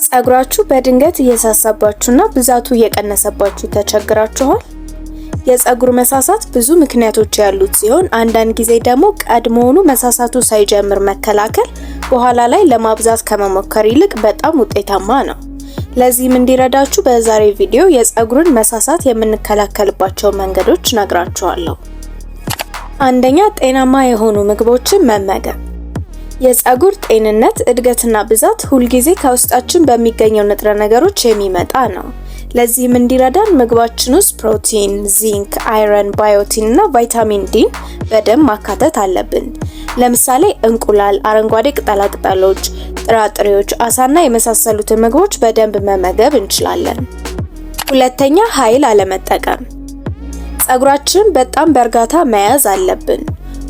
ጸጉራችሁ በድንገት እየሳሳባችሁና ብዛቱ እየቀነሰባችሁ ተቸግራችኋል? የፀጉር መሳሳት ብዙ ምክንያቶች ያሉት ሲሆን አንዳንድ ጊዜ ደግሞ ቀድሞውኑ መሳሳቱ ሳይጀምር መከላከል በኋላ ላይ ለማብዛት ከመሞከር ይልቅ በጣም ውጤታማ ነው። ለዚህም እንዲረዳችሁ በዛሬ ቪዲዮ የፀጉርን መሳሳት የምንከላከልባቸው መንገዶች ነግራችኋለሁ። አንደኛ፣ ጤናማ የሆኑ ምግቦችን መመገብ። የፀጉር ጤንነት፣ እድገትና ብዛት ሁልጊዜ ከውስጣችን በሚገኘው ንጥረ ነገሮች የሚመጣ ነው። ለዚህም እንዲረዳን ምግባችን ውስጥ ፕሮቲን፣ ዚንክ፣ iron፣ biotin እና ቫይታሚን ዲን በደንብ ማካተት አለብን። ለምሳሌ እንቁላል፣ አረንጓዴ ቅጠላ ቅጠሎች፣ ጥራጥሬዎች፣ አሳና የመሳሰሉትን ምግቦች በደንብ መመገብ እንችላለን። ሁለተኛ፣ ኃይል አለመጠቀም። ፀጉራችንን በጣም በእርጋታ መያዝ አለብን።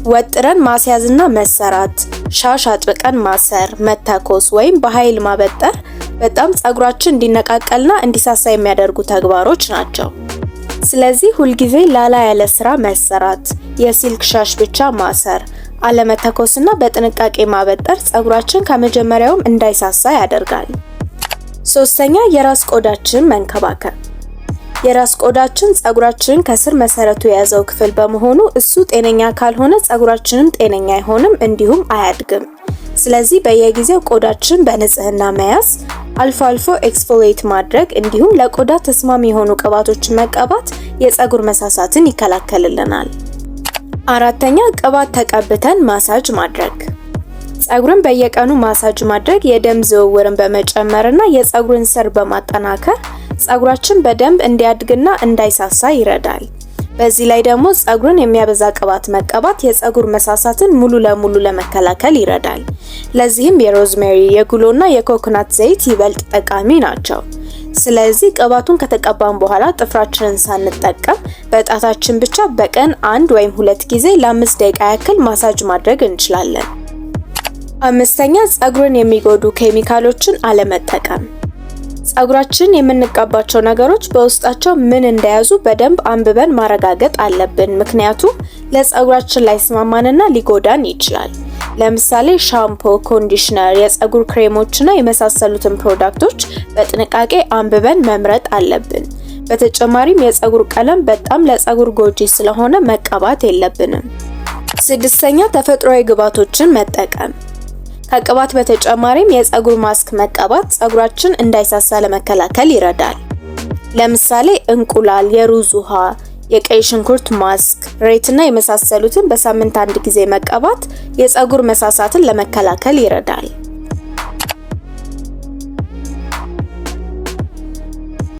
ወጥረን ማስያዝና መሰራት፣ ሻሽ አጥብቀን ማሰር፣ መተኮስ ወይም በኃይል ማበጠር በጣም ፀጉራችን እንዲነቃቀልና እንዲሳሳ የሚያደርጉ ተግባሮች ናቸው። ስለዚህ ሁልጊዜ ላላ ያለ ስራ መሰራት፣ የ silk ሻሽ ብቻ ማሰር፣ አለመተኮስና በጥንቃቄ ማበጠር ፀጉራችን ከመጀመሪያውም እንዳይሳሳ ያደርጋል። ሶስተኛ፣ የራስ ቆዳችንን መንከባከብ። የራስ ቆዳችን ፀጉራችንን ከስር መሰረቱ የያዘው ክፍል በመሆኑ እሱ ጤነኛ ካልሆነ ፀጉራችንም ጤነኛ አይሆንም፣ እንዲሁም አያድግም። ስለዚህ በየጊዜው ቆዳችንን በንጽህና መያዝ፣ አልፎ አልፎ exfoliate ማድረግ እንዲሁም ለቆዳ ተስማሚ የሆኑ ቅባቶችን መቀባት የፀጉር መሳሳትን ይከላከልልናል። አራተኛ፣ ቅባት ተቀብተን ማሳጅ ማድረግ። ፀጉርን በየቀኑ ማሳጅ ማድረግ የደም ዝውውርን በመጨመርና የፀጉርን ስር በማጠናከር ፀጉራችን በደንብ እንዲያድግና እንዳይሳሳ ይረዳል። በዚህ ላይ ደግሞ ፀጉርን የሚያበዛ ቅባት መቀባት የፀጉር መሳሳትን ሙሉ ለሙሉ ለመከላከል ይረዳል። ለዚህም የ rosemary፣ የጉሎና የኮኮናት ዘይት ይበልጥ ጠቃሚ ናቸው። ስለዚህ ቅባቱን ከተቀባን በኋላ ጥፍራችንን ሳንጠቀም በጣታችን ብቻ በቀን አንድ ወይም ሁለት ጊዜ ለ5 ደቂቃ ያክል ማሳጅ ማድረግ እንችላለን። አምስተኛ፣ ፀጉርን የሚጎዱ ኬሚካሎችን አለመጠቀም። ፀጉራችንን የምንቀባቸው ነገሮች በውስጣቸው ምን እንደያዙ በደንብ አንብበን ማረጋገጥ አለብን። ምክንያቱም ለፀጉራችን ላይስማማንና ሊጎዳን ይችላል። ለምሳሌ ሻምፖ፣ conditioner፣ የፀጉር ክሬሞችና የመሳሰሉትን product ኦች በጥንቃቄ አንብበን መምረጥ አለብን። በተጨማሪም የፀጉር ቀለም በጣም ለፀጉር ጎጂ ስለሆነ መቀባት የለብንም። ስድስተኛ፣ ተፈጥሯዊ ግብአቶችን መጠቀም። ከቅባት በተጨማሪም የፀጉር ማስክ መቀባት ፀጉራችን እንዳይሳሳ ለመከላከል ይረዳል። ለምሳሌ እንቁላል፣ የሩዝ ውሃ፣ የቀይ ሽንኩርት ማስክ፣ ሬትና የመሳሰሉትን በሳምንት አንድ ጊዜ መቀባት የፀጉር መሳሳትን ለመከላከል ይረዳል።